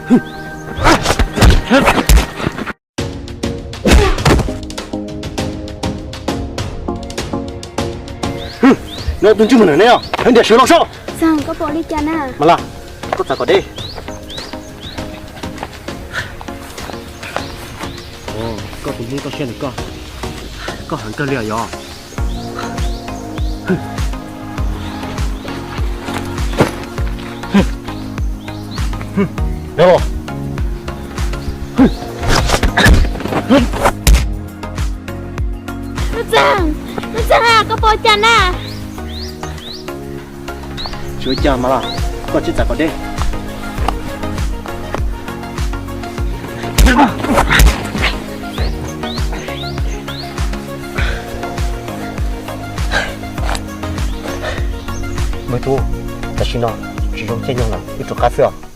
Neb ob tug ntsej muag nws ne, yog ntiam swv los sob. Mas Laj, koj txav kom deb. Koj tus Hmoob koj siab ntawm koj, koj heev kawg li os yog. Nuj Txeeg, Nuj Txeeg, koj pom cas na? Tsis ua cas Mas Laj, koj tsis txav kom deb. Npawg Tub, tam sim no tsis zoo caij nyoog lawm, wb rov qab xwb os.